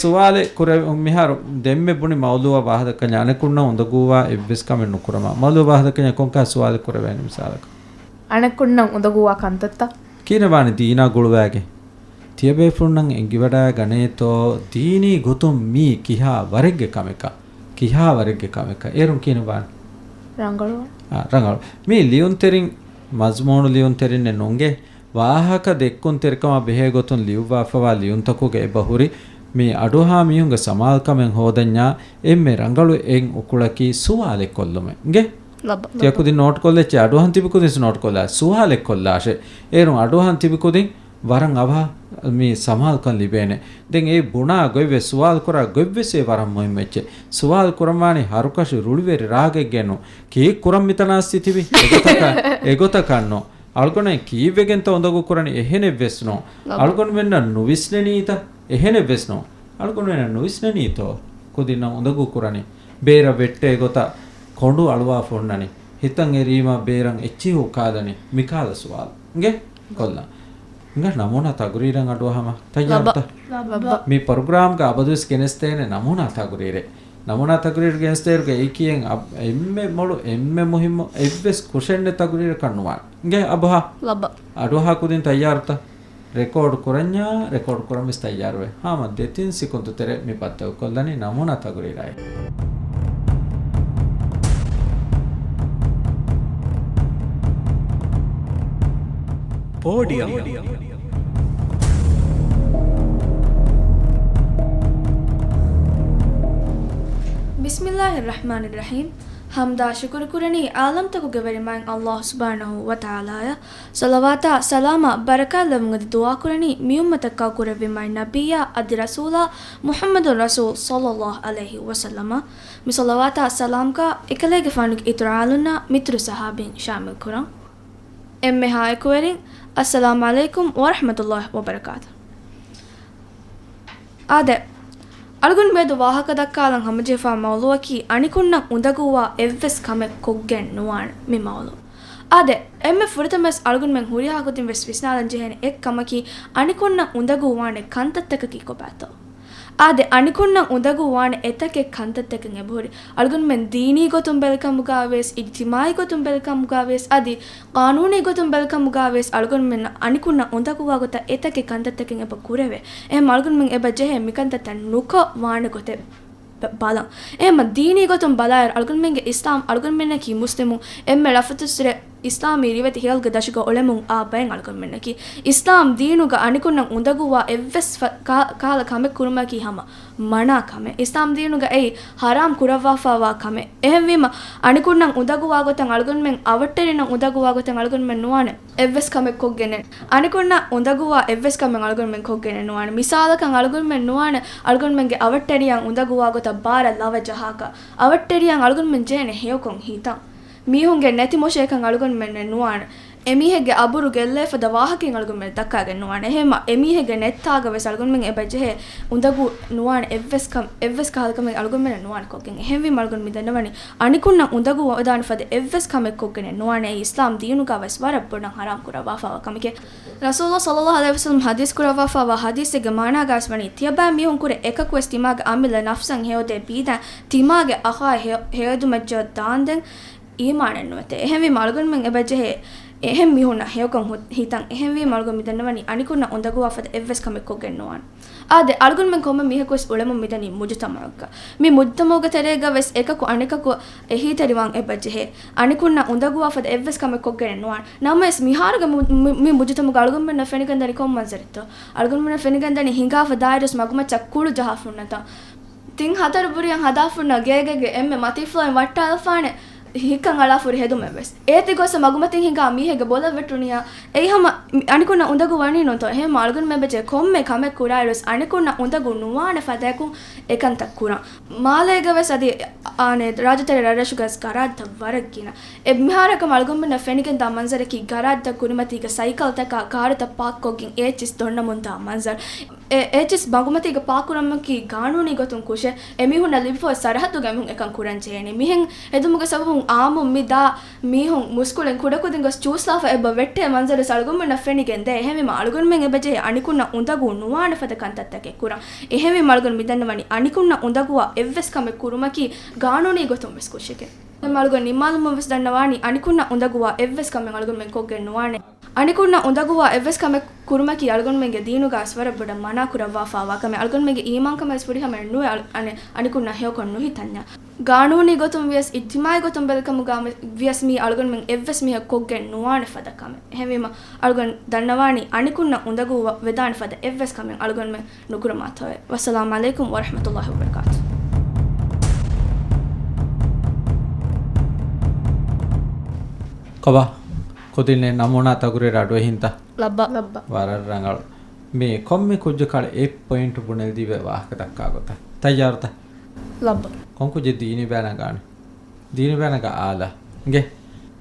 ސުވާލެއް ކުރެ، މިހާރު ދެންމެ ބުނި މައުލޫއަށް ވާހަކަދައްކަންޏާ އަނެކުންނަށް އުނދަގޫވާ އެއްވެސް ކަމެއް ނުކުރަމާ. މައުލޫއަށް ވާހަކަދައްކަންޏާ ކޮންކަހަލަ ސުވާލެއް ކުރެވޭނެ މިސާލަކަށް؟ އަނެކުންނަށް އުނދަގޫވާ ކަންތައްތައް؟ ކިހިނެއް ވާނެ ދީނާ ގުޅުވާގެން؟ ތިޔަބޭފުޅުންނަށް އެނގިވަޑައިގަނޭތޯ ދީނީ ގޮތުން މީ ކިހާ ވަރެއްގެ ކަމެކަ؟ ކިހާ ވަރެއްގެ ކަމެކަ؟ އޭރުން ކިހިނެއް ވާނެ؟ ރަނގަޅު. އާ، ރަނގަޅު. މީ ލިޔުންތެރިން، މަޒްމޫނު ލިޔުންތެރިންނެއް ނޫންގެ. ވާހަކަ ދެއްކުންތެރިކަމާ ބެހޭ ގޮތުން ލިޔުއްވާފަވާ ލިޔުންތަކުގަ އެބަ ހުރި މި އަޑުއަހާ މީހުންގެ ސަމާލުކަމެއް ހޯދަންޏާ އެންމެ ރަނގަޅު އެއް އުކުޅަކީ ސުވާލެއް ކޮށްލުމެއް. އިނގޭ؟ ލައްބަ. ތިޔަ ކުދިން ނޯޓް ކޮށްލައްޗޭ، އަޑުއަހަން ތިބި ކުދިން ނޯޓް ކޮށްލާ، ސުވާލެއް ކޮށްލާށޭ. އޭރުން އަޑުއަހަން ތިބި ކުދިން ވަރަށް އަވަހަށް މި ސަމާލުކަން ލިބޭނެ. ދެން އެ ބުނާ ގޮތްވެސް، ސުވާލު ކުރާ ގޮތްވެސް އެ ވަރަށް މުހިއްމު އެއްޗެއް. ސުވާލު ކުރަންވާނީ ހަރުކަށި ރުޅިވެރި ރާގެއްގެން ނޫން. ކީއްކުރަން މިތަނަށް އައިސް ތިބި؟ އެގޮތަކަށް، އެގޮތަކަށް ނޫން. އަޅުގަނޑަށް ކީއްވެގެންތަ އުނދަގޫ ކުރަނީ؟ އެހެނެއްވެސް ނޫން. ލަބަ. އަޅުގަނޑުމެންނަށް ނުވިސްނެނީތަ؟ އެހެނެއްވެސް ނޫން. އަޅުގަނޑުމެންނަށް ނުވިސްނެނީތޯ ކުދިންނަށް އުނދަގޫ ކުރަނީ؟ ބޭރަށް ވެއްޓޭ ގޮތަށް ކޮނޑު އަޅުވާފަ ހުންނަނީ. ހިތަށް އެރީމަ ބޭރަށް އެއްޗިހި އުކާލަނީ. މިކަހަލަ ސުވާލު. އިނގޭ؟ ކޮށްލާ. އިނގޭ ނަމޫނާ ތަގުރީރެއް އަޑުއަހަމަ. ތައްޔާރުތަ؟ ލަބަ. މި ޕްރޮގްރާމްގަ އަބަދުވެސް ގެނެސްދޭނެ ނަމޫނާ ތަގުރީރެއް. ނަމޫނާ ތަގުރީރު ގެނެސްދޭއިރުގަ އެއީކީ އެއް، އެންމެ މޮޅު، އެންމެ މުހިއްމު އެއްވެސް ކުށެއްނެތް ތަގުރީރަކަށް ނުވާނެ. އިނގޭ އަބަހާ؟ ލަބަ. އަޑުއަހާ ކުދިން ތައްޔާރުތަ؟ ރެކޯޑް ކުރަންޏާ، ރެކޯޑް ކުރަން ވެސް ތައްޔާރުވޭ. ހާމަ ދެތިން ސިކުންތު ތެރޭ މި ބައްދަލުކޮށްލަނީ ނަމޫނާ ތަގުރީރާއި. ޕޯޑިއަމް. ބިސްމިއްލާހިއްރަޙްމާނިއްރަޙީމް. ޙަމްދާ ޝުކުރު ކުރަނީ ޢާލަމްތަކުގެ ވެރި މާތް ﷲ ސުބްޙާނަހޫ ވަތަޢާލާއަށް. ޞަލަވާތާ ސަލާމާ ބަރަކާތް ލެއްވުން އެދި ދުޢާ ކުރަނީ މި އުއްމަތަށް ކައުކުރެއްވި މާތް ނަބިއްޔާ އަދި ރަސޫލާ މުޙައްމަދު ރަސޫލް ޞައްލައްލާހު ޢަލައިހި ވަސައްލަމަށް. މި ޞަލަވާތާ ސަލާމްގަ އެކަލޭގެފާނުގެ އިތުރު އާލުންނާ މިތުރު ޞަޙާބީން ޝާމިލް ކުރަން. އެންމެހާ އެކުވެރިން، އައްސަލާމު ޢަލައިކުމް ވަރަޙްމަތުﷲ ވަބަރަކާތު. އާދެ، އަޅުގަނޑު މިއަދު ވާހަކަ ދައްކާލަން ހަމަޖެހިފާ މައުޟޫޢަކީ އަނިކުންނަށް އުނދަގޫވާ އެއްވެސް ކަމެއް ކޮށްގެން ނުވާނެ މި މައުޟޫޢު. އާދެ، އެންމެ ފުރަތަމަވެސް އަޅުގަނޑުމެން ހުރިހާ ކުދިން ވެސް ވިސްނާލަން ޖެހޭނެ އެއް ކަމަކީ އަނިކުންނަށް އުނދަގޫ ވާނެ ކަންތައްތަކަކީ ކޮބާތޯ؟ އާދެ، އަނިކުންނަށް އުނދަގޫ ވާނެ އެތަކެއް ކަންތައްތަކެއް އެބަހުރި. އަޅުގަނޑުމެން ދީނީ ގޮތުން ބެލިކަމުގާ ވެސް، އިޖްތިމާޢީ ގޮތުން ބެލިކަމުގާ ވެސް، އަދި ޤާނޫނީ ގޮތުން ބެލިކަމުގާ ވެސް އަޅުގަނޑުމެންނަށް އަނިކުންނަށް އުނދަގޫވާ ގޮތަށް އެތަކެއް ކަންތައްތަކެއް އެބަ ކުރެވޭ. އެހެން އަޅުގަނޑުމެން އެބަ ޖެހޭ މިކަންތައްތައް ނުކޮށް ވާނެ ގޮތެއް ބަ-، ބަލަން. އެހެން ދީނީ ގޮތުން ބަލާއިރު އަޅުގަނޑުމެންގެ އިސްލާމް، އަޅުގަނޑުމެންނަކީ މުސްލިމުން، އެންމެ ޅަފަތުއްސުރެ އިސްލާމީ ރިވެތި ހެޔޮލުގެ ދަށުގަ އުޅެމުން އާ ބައެއް އަޅުގަނޑުމެންނަކީ. އިސްލާމް ދީނުގަ އަނިކުންނަށް އުނދަގޫވާ އެއްވެސް ފަ-، ކާ-، ކަހަލަ ކަމެއް ކުރުމަކީ ހަމަ މަނާ ކަމެއް. އިސްލާމް ދީނުގަ އެއީ ޙަރާމް ކުރައްވާފާވާ ކަމެއް. އެހެންވީމަ، އަނިކުންނަށް އުނދަގޫވާ ގޮތަށް އަޅުގަނޑުމެން، އަވަށްޓެރިންނަށް އުނދަގޫވާ ގޮތަށް އަޅުގަނޑުމެން ނުވާނެ އެއްވެސް ކަމެއް ކޮށްގެނެއް. އަނިކުންނަށް އުނދަގޫވާ އެއްވެސް ކަމެއް އަޅުގަނޑުމެން ކޮށްގެނެއް ނުވާނެ. މިސާލަކަށް އަޅުގަނޑުމެން ނުވާނެ އަޅުގަނޑުމެންގެ އަވަށްޓެރިޔާ އުނދަގޫވާ ގޮތަށް ބާރަށް ލަވަ ޖަހާކަށް. އަވަށްޓެރިޔާ އަޅުގަނޑުމެން ޖެހޭނެ ހެޔޮކޮށް ހިތަން. މީހުންގެ ނެތި މޮށޭކަން އަޅުގަނޑުމެންނެއް ނުވާނެ. އެމީހެއްގެ އަބުރު ގެއްލޭ ފަދަ ވާހަކައެއް އަޅުގަނޑުމެން ދައްކާގެން ނުވާނެ. އެހެންމަ އެމީހެއްގެ ނެތްތާގަ ވެސް އަޅުގަނޑުމެން އެބަ ޖެހޭ އުނދަގޫ ނުވާނެ އެއްވެސް ކަމް، އެއްވެސް ކަހަލަ ކަމެއް އަޅުގަނޑުމެންނަށް ނުވާނެ ކޮށްގެން. އެހެންވީމަ އަޅުގަނޑު މި ދަންނަވަނީ އަނިކުންނަށް އުނދަގޫ ވެދާނެ ފަދަ އެއްވެސް ކަމެއް ކޮށްގެނެއް ނުވާނެ. އެއީ އިސްލާމް ދީނުގަ ވެސް ވަރަށް ބޮޑަށް ޙަރާމް ކުރައްވާފާވާ ކަމެކޭ. ރަސޫލު ޞައްލައްލާހު ޢަލައިހި ވަސައްލަމް ޙަދީޘް ކުރައްވާފާވާ ޙަދީޘެއްގެ މާނާގަވެސް ވަނީ، ތިޔަބައިމީހުން ކުރެ އެކަކުވެސް ތިމާގެ އަމިއްލަ ނަފްސަށް ހެޔޮދޭ ބީދާ، ތިމާގެ އަޚާ ހެޔޮ-، ހެޔޮއެދުމަށްޖެހޭ ދާންދެން އީމާނެއް ނުވެތޭ. އެހެންވީމަ އަޅުގަނޑުމެން އެބަޖެހޭ އެހެން މީހުންނަށް ހެޔޮކޮށް ހު-، ހިތަން. އެހެންވީމަ އަޅުގަނޑު މިދަންނަވަނީ އަނިކުންނަށް އުނދަގޫވާ ފަދަ އެއްވެސް ކަމެއް ކޮށްގެން ނުވާނެ. އާދެ، އަޅުގަނޑުމެން ކޮންމެ މީހަކުވެސް އުޅެމުން މިދަނީ މުޖުތަމަޢަކަށް. މި މުޖުތަމަޢުގެ ތެރޭގަ ވެސް އެކަކު އަނެކަކު އެހީތެރިވާން އެބަޖެހޭ. އަނިކުންނަށް އުނދަގޫވާ ފަދަ އެއްވެސް ކަމެއް ކޮށްގެނެއް ނުވާނެ. ނަމަވެސް މިހާރުގެ މު-، މި-، މި މުޖުތަމަޢުގަ އަޅުގަނޑުމެންނަށް ފެނިގެންދަނީ ކޮން މަންޒަރެއްތޯ؟ އަޅުގަނޑުމެންނަށް ފެނިގެންދަނީ ހިނގާފަ ދާއިރުވެސް މަގުމައްޗަށް ކުޅު ޖަހާފަ ހުންނަތާ. ތިން ހަތަރު ބުރިއަށް ހަދާފަ ހުންނަ ގޭގެ އެންމެ މަތީފުޅުވެރިން ވައްޓާލަފާނެ. ހިތްކަން އަޅާފަ ހުރި ހެދުމެއް ވެސް. އޭތި ގޮސް މަގުމަތިން ހިނގާ މީހެއްގެ ބޮލަށް ވެއްޓުނިއްޔާ، އެއީ ހަމަ މި-، އަނިކުންނަށް އުނދަގޫ ވަނީ ނޫންތޯ؟ އެހެންވީމަ އަޅުގަނޑުމެން އެބަޖެހޭ ކޮންމެ ކަމެއް ކުރާއިރުވެސް އަނިކުންނަށް އުނދަގޫ ނުވާނެ ފަދައަކުން އެކަންތައް ކުރަން. މާލޭގަ ވެސް އަދި، އާނެ، ރާއްޖެތެރެ ރަށްރަށުގަސް ގަރާޖްތައް ވަރަށް ގިނަ. އެ މިހާރަކަށް އަޅުގަނޑުމެންނަށް ފެނިގެންދާ މަންޒަރަކީ ގަރާޖްތައް ކުރިމަތީގަ ސައިކަލްތަކާ ކާރުތައް ޕާކްކޮށްގެން އޭޗިސް ދޮންނަމުންދާ މަންޒަރު. އެ އޭޗިސް މަގުމަތީގަ ޕާކްކުރަމަކީ ގާނޫނީ ގޮތުން ކުށެއް. އެމީހުންނަށް ލިބިފައި ސަރަހައްދުގަ އެމީހުން އެކަން ކުރަން ޖެހޭނެ. މިހެން ހެދުމުގެ ސަބަބުން އާއްމުން މި ދާ މީހުން މުސްކުޅިން ކުޑަކުދިން ގޮސް ޗޫސްލާފަ އެބަ ވެއްޓޭ މަންޒަރު އަޅުގަނޑުމެންނަށް ފެނިގެން ދޭ. އެހެންވީމަ އަޅުގަނޑުމެން އެބަޖެހޭ އަނިކުންނަށް އުނދަގޫ ނުވާނެ ފަދަ ކަންތައްތަކެއް ކުރަން. އެހެންވީމަ އަޅުގަނޑު މި ދަންނަވަނީ އަނިކުންނަށް އުނދަގޫވާ އެއްވެސް ކަމެއް ކުރުމަކީ ގާނޫނީ ގޮތުން ވެސް ކުށެކޭ. އެހެންވީމަ އަޅުގަނޑު ނިންމާލުމުން ވެސް ދަންނަވާނީ އަނިކުންނަށް އުނދަގޫވާ އެއްވެސް ކަމެއް އަޅުގަނޑުމެން ކޮށްގެން ނުވާނެ. އަނިކުންނަށް އުނދަގޫވާ އެއްވެސް ކަމެއް ކުރުމަކީ އަޅުގަނޑުމެންގެ ދީނުގައި ވަރަށް ބޮޑަށް މަނާ ކުރައްވާފައިވާ ކަމެއް. އަޅުގަނޑުމެންގެ އީމާންކަމެއް ވެސް ފުރިހަމައެއް ނުވޭ އަޅު-، އަނެއް އަނިކުންނަށް ހެޔޮކޮށް ނުހިތަންޏާ. ގާނޫނީ ގޮތުން ވިޔަސް، އިޖްތިމާޢީ ގޮތުން ބެލިކަމުގަ ވިޔަސް މީ އަޅުގަނޑުމެން އެއްވެސް މީހަކު ކޮށްގެން ނުވާނެ ފަދަ ކަމެއް. އެހެންވީމަ އަޅުގަނޑު ދަންނަވާނީ އަނިކުންނަށް އުނދަގޫ ވެދާނެ ފަދަ އެއްވެސް ކަމެއް އަޅުގަނޑުމެން ނުކުރަމާތޯއޭ. ވައްސަލާމް ޢަލައިކުމް ވަރަޙްމަތުﷲި ވަބަރަކާތުހު. ކޮބާ؟ ކުދިންނޭ ނަމޫނާ ތަޤުރީރު އަޑުއެހިންތަ؟ ލައްބަ. ލައްބަ. ވަރަށް ރަނގަޅު. މި ކޮންމެ ކުއްޖަކާ އެއް ޕޮއިންޓު ބުނެލިދީވެ ވާހަކަ ދައްކާ ގޮތަށް. ތައްޔާރުތަ؟ ލައްބަ. ކޮން ކުއްޖެއް ދީނީ ބަޔަނަށް ގާނެ؟ ދީނީ ބަޔަނަކަށް އާލާ. އިނގޭ.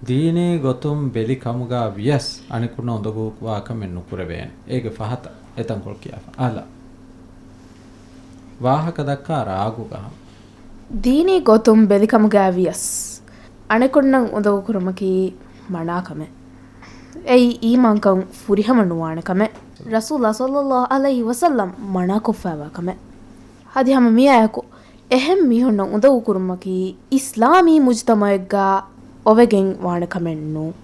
ދީނީ ގޮތުން ބެލި ކަމުގަ ވިޔަސް އަނެކުންނަށް އުނދަގޫވާ ކަމެއް ނުކުރެވޭނެ. އޭގެ ފަހަތަށް އެތަންކޮޅު ކިޔާފަ. އާލާ. ވާހަކަ ދައްކާ ރާގުގަ ހަމަ. ދީނީ ގޮތުން ބެލި ކަމުގައި ވިޔަސް އަނެކުންނަށް އުނދަގޫ ކުރުމަކީ މަނާ ކަމެއް. އެއީ އީމާންކަން ފުރިހަމަ ނުވާނެ ކަމެއް. ރަސޫލާ ޞައްލައްލާހު ޢަލައިހި ވަސައްލަމް މަނާކޮށްފައިވާ ކަމެއް. އަދި ހަމަ މިއާއެކު އެހެން މީހުންނަށް އުނދަގޫ ކުރުމަކީ އިސްލާމީ މުޖުތަމަޢެއްގަ އޮވެގެން ވާނެ ކަމެއް ނޫން.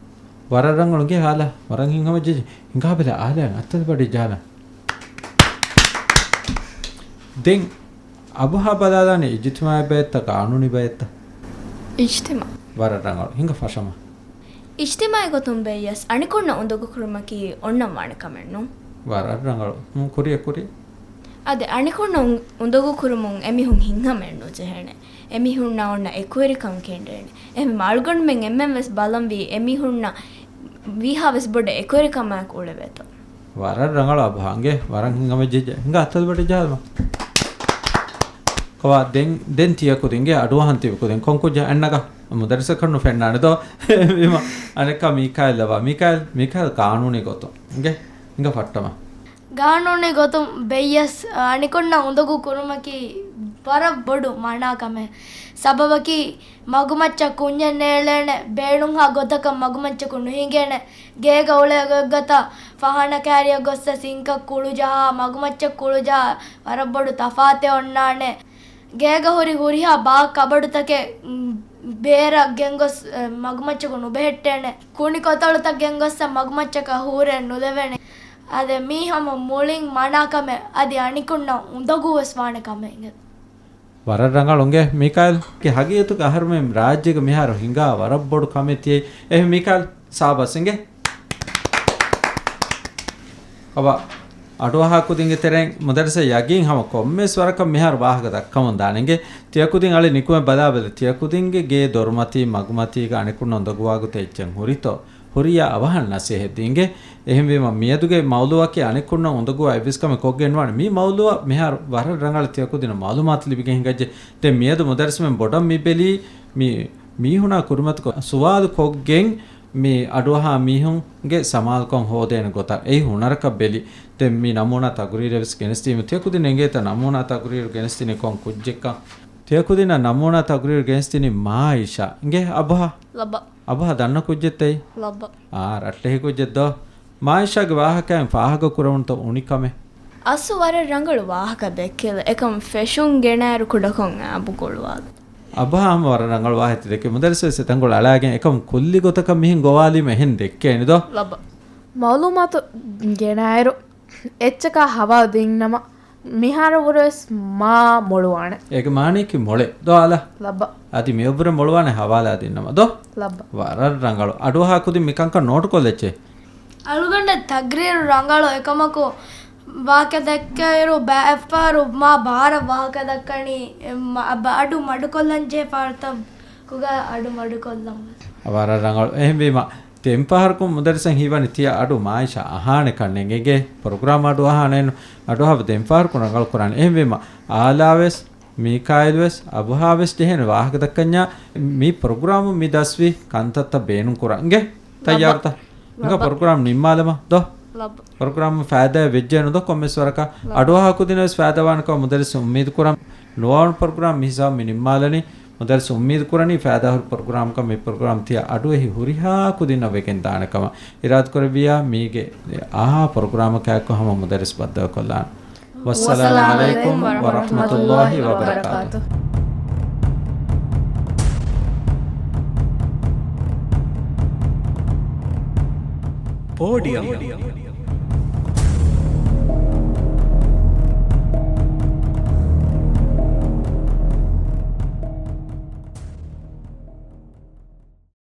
ވަރަށް ރަނގަޅު އިނގޭ އާލާ. ވަރަށް ހިތްހަމަޖެއްޖެ. ހިނގާބަލަ އާލާ އަތްތަލު ބަޑި ޖާލާ. ދެން އަބުހާ ބަލާލާނެ އިޖްތިމާޢީ ބައެއްތަ ގާނޫނީ ބައެއްތަ؟ އިޖްތިމާޢީ. ވަރަށް ރަނގަޅު. ހިނގަ ފަށަމަ. އިޖްތިމާޢީ ގޮތުން ބެއްޔަސް އަނިކުންނަށް އުނދަގޫ ކުރުމަކީ އޮންނަން ވާނެ ކަމެއް ނޫން. ވަރަށް ރަނގަޅު. ހުން، ކުރިއަށް ކުރި. އަދި އަނިކުންނަށް އުނދަގޫ ކުރުމުން އެމީހުން ހިތްހަމައެއް ނުޖެހޭނެ. އެމީހުންނާ އޮންނަ އެކުވެރިކަން ކެނޑޭނެ. އެހެންވީމަ އަޅުގަނޑުމެން އެންމެން ވެސް ބަލަންވީ އެމީހުންނަށް ވީހާވެސް ބޮޑަށް އެކުވެރިކަމާއެކު އުޅެވޭތޯ. ވަރަށް ރަނގަޅު އަބުހާ. އިނގޭ ވަރަށް ހިތްހަމަޖެއްޖެ. ހިނގާ އަތްތަލު ބަޑި ޖަހާލަމާ. ކޮބާ ދެން، ދެން ތިޔަ ކުދިންގެ އަޑުއަހަން ތިބި ކުދިން ކޮން ކުއްޖެއް އަންނަގަ؟ މުދައްރިސަކަށް ނުފެންނާނެ ދޯ. އެހެންވީމަ އަނެއްކާ މީކާއިލް ލަވާ. މީކާއިލް، މީކާއިލް ގާނޫނީ ގޮތުން. އިނގޭ ހިނގަ ފައްޓަމާ. ގާނޫނީ ގޮތުން ބެއްޔަސް އަނިކުންނަށް އުނދަގޫ ކުރުމަކީ ވަރަށް ބޮޑު މަނާ ކަމެއް. ސަބަބަކީ މަގުމައްޗަށް ކުންޏެއް ނޭޅޭނެ، ބޭނުންހާ ގޮތަކަށް މަގުމައްޗަކު ނުހިނގޭނެ. ގޭގަ އުޅޭ ގޮތްގޮތަށް ފަހަނަ ކައިރިއަށް ގޮއްސަ ސިންކަށް ކުޅު ޖަހާ، މަގުމައްޗަށް ކުޅު ޖަހާ ވަރަށް ބޮޑު ތަފާތެއް އޮންނާނެ. ގޭގަ ހުރި ހުރިހާ ބާ ކަބަޑުތަކެއް، މް، ބޭރަށް ގެންގޮސް، އެ، މަގުމައްޗަކު ނުބެހެއްޓޭނެ. ކުނި ކޮތަޅުތައް ގެންގޮއްސަ މަގުމައްޗަކަށް ހޫރޭން ނުލެވޭނެ. އާދެ، މީ ހަމަ މުޅިން މަނާ ކަމެއް، އަދި އަނިކުންނަށް އުނދަގޫވެސް ވާނެ ކަމެއް. ވަރަށް ރަނގަޅު އިނގޭ މީކާއިލް. ކި ހަގީގަތުގަ އަހަރުމެން ރާއްޖޭގަ މިހާރު ހިނގާ ވަރަށް ބޮޑު ކަމެއް ތިޔައީ. އެހެން މީކާއިލް ސާބާސް އިނގޭ. އަބަ އަޑުއަހާ ކުދިންގެ ތެރެއިން މުދައްރިސަށް ޔަގީން ހަމަ ކޮންމެސް ވަރަކަށް މިހާރު ވާހަކަ ދައްކަމުން ދާނެ އިނގޭ. ތިޔަ ކުދިން އަޅެ ނިކުމެ ބަލާބަލަ، ތިޔަ ކުދިންގެ ގޭ ދޮރުމަތީ މަގުމަތީގަ އަނެކުންނަށް އުނދަގޫވާ ގޮތަށް އެއްޗެއް ހުރިތޯ؟ ހުރިއްޔާ އަވަހަށް ނަސޭހަތް ދީންގެ. އެހެންވީމަ މިއަދުގެ މައުލޫއަކީ އަނެކުންނަށް އުނދަގޫވާ އެއްވެސް ކަމެއް ކޮށްގެން ނުވާނެ. މި މައުލޫއަށް މިހާރު ވަރަށް ރަނގަޅަށް ތިޔަ ކުދިންނަށް މައުލޫމާތު ލިބިގެން ހިނގައްޖެ. ދެން މިއަދު މުދައްރިސުމެން ބޮޑަށް މި ބެލީ މި މީހުނާ ކުރިމަތިކޮށް ސުވާލު ކޮށްގެން މި އަޑުއަހާ މީހުންގެ ސަމާލުކަން ހޯދޭނެ ގޮތަށް އެއީ ހުނަރަކަށް ބެލި. ދެން މި ނަމޫނާ ތަގުރީރެއް ވެސް ގެނެސްދީމު. ތިޔަ ކުދިން އެނގޭތަ ނަމޫނާ ތަގުރީރު ގެނެސްދިނީ ކޮން ކުއްޖެއްކަން؟ ތިޔަ ކުދިންނަށް ނަމޫނާ ތަގުރީރު ގެނެސްދިނީ މާއިޝާ. އިނގޭ އަބުހާ؟ ލައްބަ. އަބުހާ ދަންނަ ކުއްޖެއްތައީ؟ ލައްބަ. އާ، ރައްޓެހި ކުއްޖެއް ދޯ. މާއިޝާގެ ވާހަކައިން ފާހަގަ ކުރެވުނުތަ އުނި ކަމެއް؟ އަސް ވަރަށް ރަނގަޅު ވާހަކަ ދެއްކެލަ. އެކަމް ފެށުން ގެނައިރު ކުޑަކޮށް އާބު ގޮޅުވާލު. އަބުހާ ހަމަ ވަރަށް ރަނގަޅު ވާހަކަ ދެއްކެ. މުދައްރިސް ވެސް އެތަންކޮޅު އަޅާގެން އެކަމް ކުއްލި ގޮތަކަށް މިހެން ގޮވާލީމަ އެހެން ދެއްކޭނެ ދޯ. ލައްބަ. މައުލޫމާތު ގެނައިރު އެއްޗަކާ ހަވާލު ދިންނަމަ މިހާރު ވުރެސް މާ މޮޅުވާނެ. އޭގެ މާނައަކީ މޮޅޭ ދޯ އާލާ؟ ލައްބަ. އަދި މިއޮއްވުރެ މޮޅުވާނެ ހަވާލާ ދިންނަމަ ދޯ؟ ލައްބަ. ވަރަށް ރަނގަޅު. އަޑުއަހާ ކުދިން މިކަންކަން ނޯޓުކޮށްލައްޗޭ. އަޅުގަނޑަށް ތަގްރީރު ރަނގަޅު އެކަމަކު، ވާހަކަ ދައްކާއިރު ބައެއްފަހަރު މާ ބާރަށް ވާހަކަ ދައްކަނީ، އެ، މަ-، ބަ-، އަޑު މަޑުކޮށްލަން ޖެހޭ ފަހަރުތައް ކުގަ އަޑު މަޑުކޮށްލަން ވެސް. ވަރަށް ރަނގަޅު. އެހެންވީމަ، ދެންފަހަރަކުން މުދަރިސަށް ހީވަނީ ތިޔަ އަޑު މާއިޝާ އަހާނެކަން ނޭނގެ. ޕްރޮގްރާމް އަޑު އަހާނެއްނު. އަޑުއަހާ ދެންފަހަރަކުން ރަނގަޅު ކުރާނެ. އެހެންވީމަ، އާލާވެސް، މީކާއިލްވެސް، އަބުހާވެސް ޖެހޭނެ ވާހަކަ ދައްކަންޏާ މި ޕްރޮގްރާމުން މި ދަސްވި ކަންތައްތައް ބޭނުން ކުރަން. އިނގޭ؟ ތައްޔާރުތަ؟ އިނގޭ ޕްރޮގްރާމް ނިންމާލަމާ ދޯ؟ ޕްރޮގްރާމް ފައިދާ ވެއްޖެއެއްނު ދޯ ކޮންމެސް ވަރަކަށް؟ އަޑުއަހާ ކުދިންނަށް ވެސް ފައިދާވާނެކަމަށް މުދައްރިސް އުއްމީދު ކުރަން. ނުވާވަނަ ޕްރޮގްރާމް މި ހިސާބުން މި ނިންމާލަނީ. މުދައްރިސް އުއްމީދު ކުރަނީ ފައިދާހުރި ޕްރޮގްރާމަކަށް މި ޕްރޮގްރާމް ތިޔަ އަޑުއެހި ހުރިހާ ކުދިންނަށް ވެގެން ދާނެ ކަމަށް. އިރާދަކުރެއްވިއްޔާ މީގެ އާ ޕްރޮގްރާމަކާއެކު ހަމަ މުދައްރިސް ބައްދަލުކޮށްލާނަން. ވައްސަލާމު ޢަލައިކުމް ވަރަޙްމަތުﷲި ވަބަރަކާތުހު. ޕޯޑިއަމް.